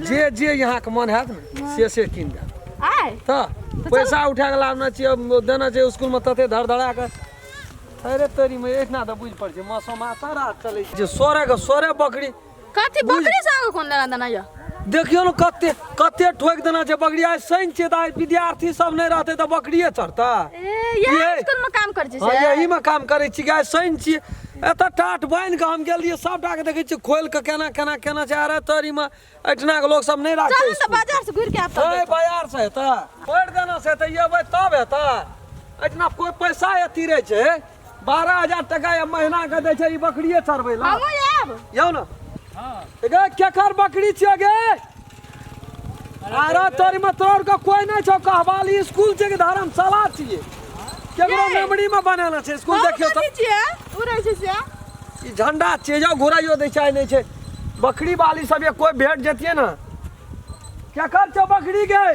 जे जे यहाँके मन हैत ने से से कीन देब। आय। तऽ पैसा उठा कऽ लाबना छियै, देना छै स्कूलमे तते धड़ धड़ा कऽ। अरे तोरी में एहिठिना तऽ बुझि पड़ै छै मौसम सारा चलै छै सोरे के सोरे बकरी। कथी बकरी से आगे कोन लेना देना यऽ? देखियौ ने कते कते ठोकि देना छै बकरी। आइ शनि छियै तऽ आइ विद्यार्थी सब नहि रहतै तऽ बकरिए चढ़तै। ए, इएह स्कूल में काम करै छी से? हँ, यही में काम करै छी। आइ शनि छियै, एतऽ टाट बान्हि कऽ हम गेलियै, सबटा के देखै छियै खोलि कऽ केना केना केना छै। अरे तोरी में एहिठिना के लोक सब नहि राखै। चलू तऽ बाजार से घुरि के आयब तब। ए, बाजार से हेतै, पढ़ि देना से हेतै, एबै तब हेतै। एहिठिना कोइ पैसा अथी रहै छै? 12,000 टका या महीना के दै छै ई बकरिए चरबै लए। हमहूँ आयब। यौ ने। गे, केकर बकरी छियै गे? अरे तोरी में तोर के कोई नहीं छौ कहवाली। स्कूल छै कि धर्मशाला छियै? केकरो मेमोरी में बनेने छै स्कूल? देखियौ तऽ। कथी छियै? उ रहै छै से। ई झंडा छियै। जाउ घुराइयो दै छै, नहि छै। बकरी वाली सब ये कोई भेट जतियै ने। केकर छौ बकरी गे?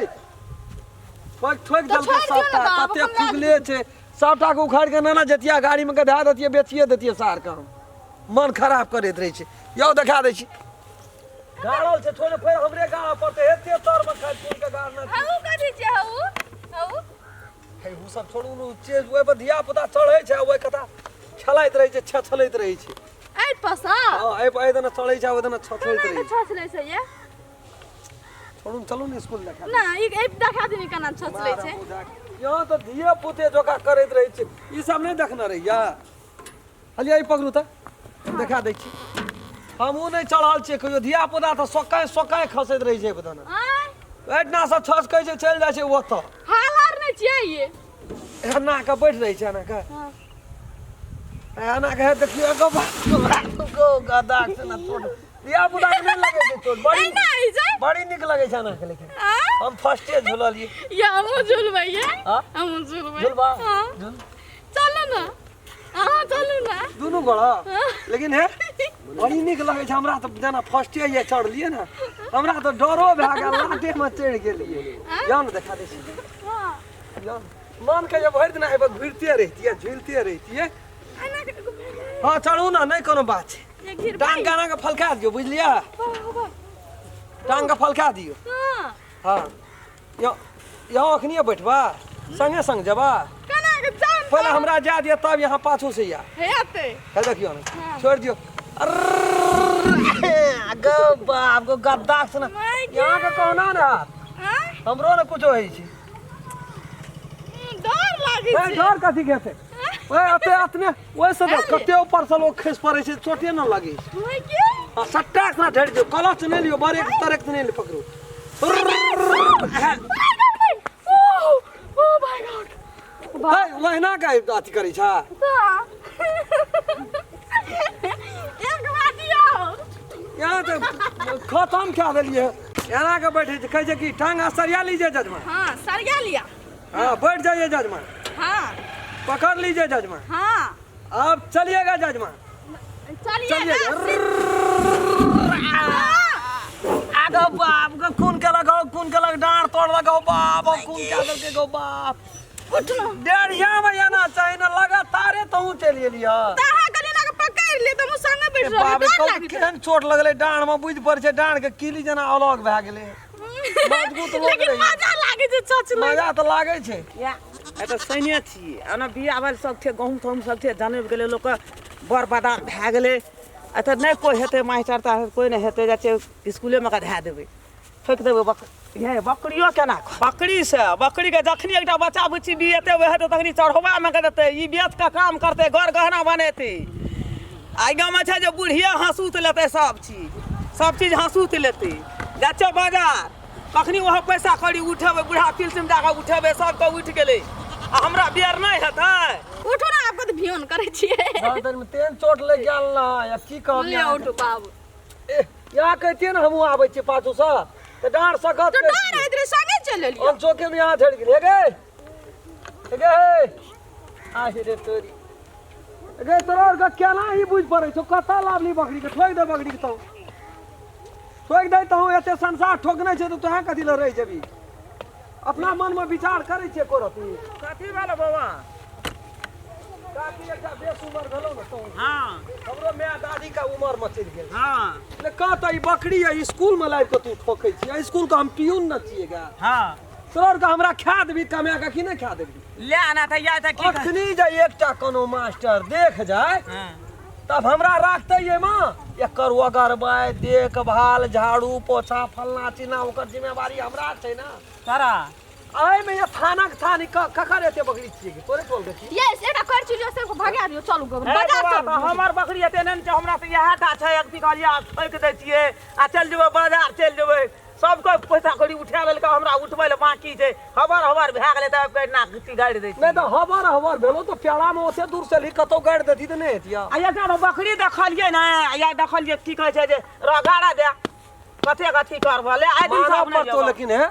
ठोकि ठोकि तऽ देलकै छोड़ि दियौ ने सबटा। तऽ आब कते हम लए फुगले छै, सबटा के उखाड़ि के नाना जतिया गाड़ी में के धए देतियै, बेचिए देतियै सार के। हम मन खराब करैत रहै छै। यौ, देखा दै छी, गाड़ल छै। छोड़े, फेर हमरे गाड़ऽ पड़तै। एते तर में खाइ फूल के गाड़ना छै। हऊ कथी छियै? हऊ हऊ। हे, उ सब छोड़ू ने। चीज ओहि पर धिया पुता चढ़ै छै, ओहि कथा खेलाइत रहै छै, छछलैत रहै छै। एहि पर सँ? हँ, एहि पर एहि दने चढ़ै छै, ओहि दने छछलैत केना रहै के छै। छछलै छै ये? छोड़ू ने, चलू ने स्कूल देखा। ना, ई एहि देखा दिनी केना छछलै छै। यहाँ तऽ धिये पुते जोका करैत रहै छै। ई सब नहि देखने रहियै? हलिया, ई पकड़ू तऽ देखा दै छी। हमहूँ नहि चढ़ल छियै कहियो। धिया पुता तऽ सोकाय सोकाय खसैत रहै छै। बदन आँय? एहिठिना सब छसकै छै, चलि जाइ छै ओतऽ। हाल आर नहि छियै ये। एना कऽ बैठ रहै छै, एना कऽ, एना कऽ। हे देखियौ गो बाप गो, गदा से ना चोट धिया पुता के नहि लगै छै चोट। बड़ी एना होइ छै। बड़ी नीक लगै छै एना के। लेकिन आँय? हम फर्स्टे झुललियै। ये हमहूँ झुलबै ये। हाँ? हमहूँ झुलबै। झुलबा? हाँ। झुल। चलू ने, अहाँ चलू ने। दुनू गोड़ा। लेकिन हे, बड़ी नीक लगै छै हमरा तऽ। जेना फर्स्टे ये चढ़लियै ने, हमरा तऽ डरो भए गेल, लाटे मे चढ़ि गेलियै। जाउ ने, देखा दै छी। हाँ। जाउ ने। मन के जे भरि दिना एहिपर घुरिते रहितियै, झुलिते रहितियै। एना के हँ, चढ़ू ने, नहि कोनो बात छै। ये गिरबै। टांग के एना के फलका दियौ, बुझलियै? वाह, वाह। टांग के फलका दियौ। हाँ। हँ, यौ यौ, अखनिए बैठबा, संगे संग जेबा। केना के जान? पहिले हमरा जा दिअ, तब यहाँ पाछू से या। हेतै। हे, देखियौ ने, छोड़ि दियौ। गो बाप गो, गद्दा से ने। माय गे। यहाँ के कहना ने हाथ। आँय? हमरो ने कुछो होइ छै। डर लागै ए, छै। डर कथी के हेतै? ओए एते अतने ओहिसँ तऽ कते ऊपर से लोग खसि पड़ै छै, चोटे न लगै छै। माय गे। आ सट्टा से ढेर दियौ, कलच नहि लियौ, बड़े तरेक नहि लियौ, पकड़ू। ओ my God. हे, ओहिना के अथी करै छै। एक बार दियौ। यहाँ तऽ खतम कए देलियै। एना के बैठे छै, कहै छै कि टांग सरिया लीजिए जजमान। हाँ, सरिया लिया। हाँ, बैठ जाइए जजमान। हाँ। पकड़ लीजिए जजमान। हाँ। अब चलिएगा जजमान। चलिए। चलिए। ना। आगो बाप गो, खून के लगाओ, खून के लग, डांड तोड़ लगाओ बाप, अब खून के देलकै गो बाप। डेढ़िया में आना चाही ना, लगातारे तहूँ चलि एलियै। ताहा गली ना के पकड़ ले तऽ हम संगे बैठ रहल। बाप रे, डर कब लागै। केहन चोट लगलै डाँढ़ में, बुझि पड़ै छै डाँढ़ के कीली जेना अलग भए गेलै। मजबूत लोक लेकिन रहै। मजा लागै छै चचलै। मजा तऽ लागै छै। या एतऽ सैने छियै। ओना बिया बालि सब थे, गहूँम तहूम सब थे, जनमि गेलै लोकके, बड़ बादाम भए गेलै। एतऽ नहि कोइ हेतै मास्टर तास्टर, कोइ नहि हेतै। जाइ छियै इसकुलेमे कऽ धए देबै, ठोकि देबै बक हे। बकरियो केना बकरीसँ बकरीके जखनी एकटा बच्चा बुच्ची बिएतै, वएह हेतै तखनी चढ़ौबामे के देतै। ई बेच कऽ काम करतै, घर गहना बनेतै। एहि गाममे छै जे बुढ़िए हँसूत लेतै सब चीज, सब चीज हँसूत लेतै। जाइ छियै बाजार कखनी, ओहो पैसा कौड़ी उठेबै, बूढ़ा पिलसिम दए कऽ उठेबै। सबके उठि गेलै आ हमरा बेर नहि हेतै। उठू ने, आब कत भियोन करै छियै? गर्दन में तेहन चोट लागि गेल ना, या की कहब। ले, उठू बाबू। ए, यहाँ कहितियै ने, हमहूँ आबै छियै पाछूसँ तऽ डाँढ़ सकत। तऽ डर होइत रहै, संगे चलि एलियै। हम चौके में यहाँ झड़ि गेलियै। गे हे गे, आहि रे तोरी गे, तोरा आरके केना ही बुझि पड़ै छौ? कतऽ लाबली बकरी के? ठोकि दे बकरी के, तू ठोकि दे। तहूँ एते संसार ठोकने छै तऽ तोहें कथी लए रहि जेबी? अपना मनमे विचार करै छियै एको रत्ती? कथी भेल बौआ? काकी, एकटा बेसु उमर भेलौ ने तोहू। हाँ। हमरो माय दादी के उमर में चलि गेल। हाँ। ले कह तऽ ई बकरी है स्कूल में लाबि कऽ तू ठोकै छी, स्कूल के हम पियून न छियै गा। हाँ। तोहर के हमरा खा देबी कमा के कि नहि खा देबी? ले आना था या था की अखनी जे एकटा कोनो मास्टर देख जाय हाँ। तब हमरा राखते ये माँ, एकर ओगरबै देखभाल झाड़ू पोछा फलना चिलना ओकर जिम्मेवारी हमरा छै ना। तारा एहिमे ये थानाक थान ककर एते बकरी छियै कि तोरे टोल के छी? यस एकटा कर चिलियो सबके भगा दियो, चलू गोबर हे बाजार बाबा, चलू। हमर बकरी एते नहि छै, हमरा तऽ इएह टा छै। एक कहलियै ठोकि दै छियै आ चलि जेबै बाजार, चलि जेबै। सबके पैसा कौड़ी उठा लेलकै, हमरा उठबै लए बाकी छै। हबर हबर भए गेलै तऽ आबि कऽ नाक गाड़ि दै छै। नहि तऽ हबर हबर भेलो तऽ पेड़ामे ओते दूर से ली कतौ गाड़ि देती तऽ नहि हेतिया। आ एकटा तऽ बकरी देखलियै ने, या देखलियै की कहै छै जे रगाड़ा दे कतेक अथी करबऽ ले आइ दिन मानऽ सब नहि पड़तौ, लेबऽ। लेकिन हे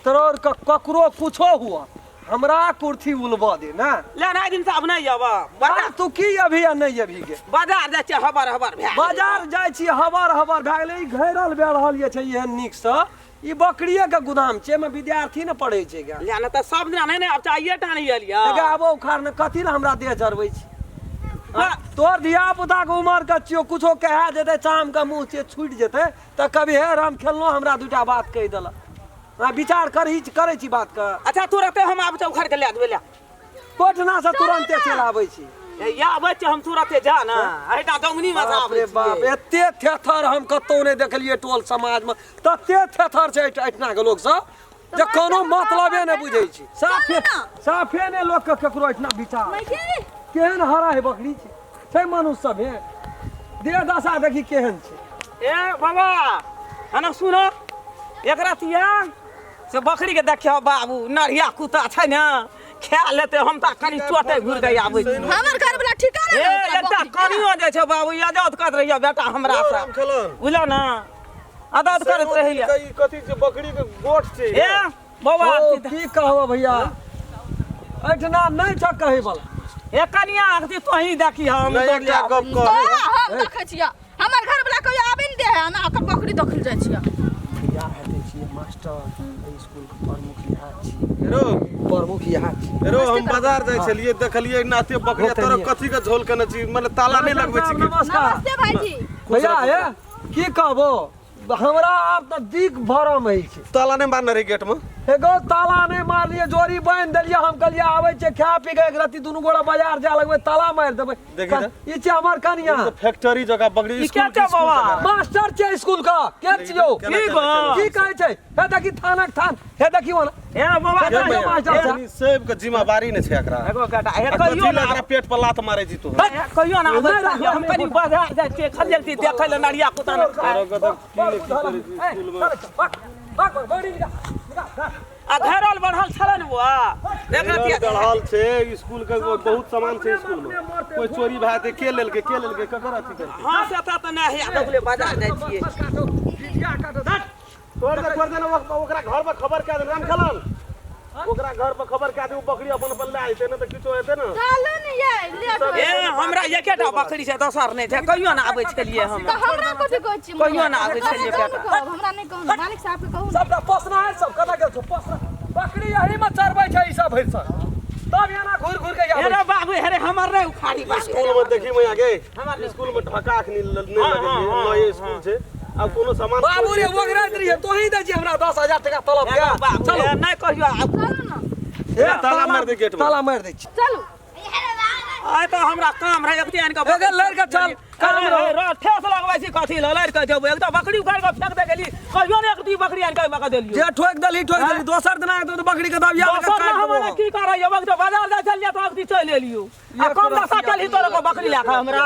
तोर ककरो कुछो हुआ हमरा कुर्सी उलबऽ दे ना। ले आइ दिन सब नहि अबऽ। बाजार तू की अभी आ नहि अभी गे? बाजार जाइ छियै, हबर हबर भए गेलै। बाजार जाइ छी हबर हबर भए गेलै। ई घेरल बेरहल जे छै एहन नीकसँ, ई बकरिए के गोदाम छै, एहिमे विद्यार्थी ने पढ़ै छै गे। ले ने तऽ सब दिना नहि ने, आब चाहिए टा नहि एलियै। एगे आबो उखाड़ ने, कथी लए हमरा देह जरबै छी? तोहर धिया पुता के उमर के छियौ, कुछो कहे जेतै चाम के मुँह छियै छूटि जेतै तऽ कभी हे राम खेलनो हमरा दूटा बात कहि देलक। हाँ, विचार करही करै छी बात के। अच्छा तुरते हम आबै छी, उखाड़ के लए देबै। ले पटना से तुरंते चलि आबै छी। या आबै छी हम तुरते, जा ने एहिटा दौगनी में बाप आबै रे बाप, छियै। एते थेथर हम कतौ नहि देखलियै टोल समाज में, तते थेथर छै एहिठिना के लोक सब जे कोनो मतलबे नहि बुझै छै। साफे साफे नहि लोक के केकरो एहिठिना विचार। केहन हरा है बकरी छै, छै मनुष्य सब हे देह दशा देखी केहन छै। ए बाबा हना सुनो, एकरा तिया से बकरी के देखियो बाबू, नरिया कुत्ता छै ने खा लेते, हम तऽ कनि चोटे घुर के आबै छी। हमर घर वाला ठिकाना ए नहि तोरा एकटा बकरी के। कनियो जे छै बाबू अदौत करैत रहियो बेटा हमरा से, बुझलो ने, अदौत करैत रहियो। ई कथी छै? बकरी के गोठ छै। ए बाबा ओ, की कहबो भैया, एहिठिना नहि छ कहै वाला। ए कनिया अखनी तोही देखी हम नहि, तोर एकटा ले गप कह। तोरा हम देखै छियै, हमर घर वाला कहियो आबे नहि दे है ना, ओकर बकरी देखल जाइ छियै। भैया हेतै छियै मास्टर एहि स्कूल के प्रमुख इएह छियै। रो प्रमुख इएह छियै। रो हम बाजार जाइ छलियै, देखलियै नाते बकरी होतै तोरा नहीं। कथी के झोल केने छी? मने ताला नहि लगबै छी की? नमस्कार। नमस्ते भाईजी। भैया हे की कहबो, हमरा आब तऽ दिक भरम होइ छै। ताला नहि मारने रही गेट में? एगो ताला नहि मारलियै, जोड़ी बान्हि देलियै। हम कहलियै आबै छै खा पी के एक रत्ती दुनू गोरा बाजार जाय लगबै, ताला मारि देबै। देखी तऽ। ई छै हमर कनिया। ई तऽ फैक्ट्री जकाँ बकरी ई स्कूल के छै बाबा? मास्टर छै स्कूल के। के छियौ? केना की केना गो? केना? की कहै छै? हे देखी थानक थान, हे देखी ओना। ए बाबा के देखियौ भैया, मास्टर साहब। कनी सेब के जिम्मेवारी नहि छै एकरा। एगो बेटा हे आ कथी कहियो लए ना एकरा पेट पर लात मारै छी तू? हे कहियो ना आबै नहि छियै, हम कनि बाजार जाइ छियै, खलियल छी देखै लए नरिया कुत्ता ने खाय। तोरा के तऽ की ने की करै छी स्कूल में। आ घेरल बढ़ल छलै ने बुआ, देख रतिया गढ़ल छै स्कूल के, बहुत सामान छै स्कूल में। कोई चोरी भए जेतै, के लेलकै, के लेलकै, ककर अथी करतै? हाँ से तऽ नहि हे देखले बाजार जाइ छियै। छोड़ दे, छोड़ दे ने, ओकरा घर पर खबर कए दे। राम खेलन ओकरा घर पर खबर कए दे, ओ बकरी अपन अपन लए जेतै ने तऽ किछो हेतै ने। चलू ने ये लेट हो ए हमरा एकेटा बकरी छै, दोसर नहि छै। कहियो ना आबै छलियै हम। तऽ हमरा कथी कहै छी? कहियो ना आबै छलियै बेटा। कहब हमरा नहि कहू ने, मालिक साहब के कहू ने। सबटा पोसना है सब कतऽ गेल छौ पोसना? बकरी यही में चरबै छै ई सब भरि सर, तब एना घुरि घुरि के हे आबै रे बाबू, हे रे हमर नहि उखाड़ी बाबू। स्कूल में देखी मैया गे, हमर स्कूल में ढका अखनी नहि हाँ, लगेलियै, हाँ, नये स्कूल छै, आब कोनो सामान बाबू रे ओगरैत रहियै, तोही दै छी हमरा 10,000 टका तलब हे के। रे बाबू, चलो हे नहि कहियो आब। चलू ने। हे, ताला मारि दे गेट में। ताला मारि दै छी। चलू। आइ तऽ हमरा काम रहै एकटी आनि कऽ एगे लड़ि कऽ चल, काम रहौ। रह ठेस लगबै छी कथी लए लड़ि कऽ जेबै? एक तऽ बकरी उखाड़ि कऽ फेक दे गेली, कहियो ने एकटी बकरी आनि कऽ ओहिमे देलियौ। जे ठोकि देलही ठोकि देलही, दोसर दिना एतौ तऽ बकरी के दबिया लऽ कऽ दोसर काटि हमरा देबौ। की करै यौ, तऽ बाजार जाइ छलियै तऽ अगदी चलि एलियौ आ कम दशा केलही तोरा को बकरी लए कऽ हमरा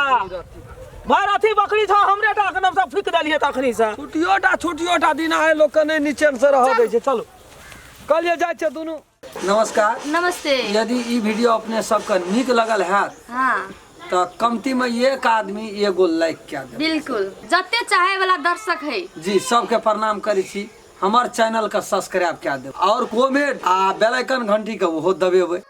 भर अथी बकरी छौ हमरे टा के नाम सब फूकि देलियै तखनी से। छुट्टियोटा छुट्टियोटा दिना है लोक के नहि निचेन से रहऽ दै छै। चलू कहलियै जाइ छियै दुनू। नमस्कार। नमस्ते। यदि ई वीडियो अपने सबके नीक लगल हैत हाँ तऽ कमती में एक आदमी एगो लाइक कए देब। बिल्कुल, जते चाहे वाला दर्शक है जी सबके प्रणाम करै छी, हमर चैनल के सब्सक्राइब कए देब और कमेंट आ बेल आइकन घंटी के ओहो दबेबै।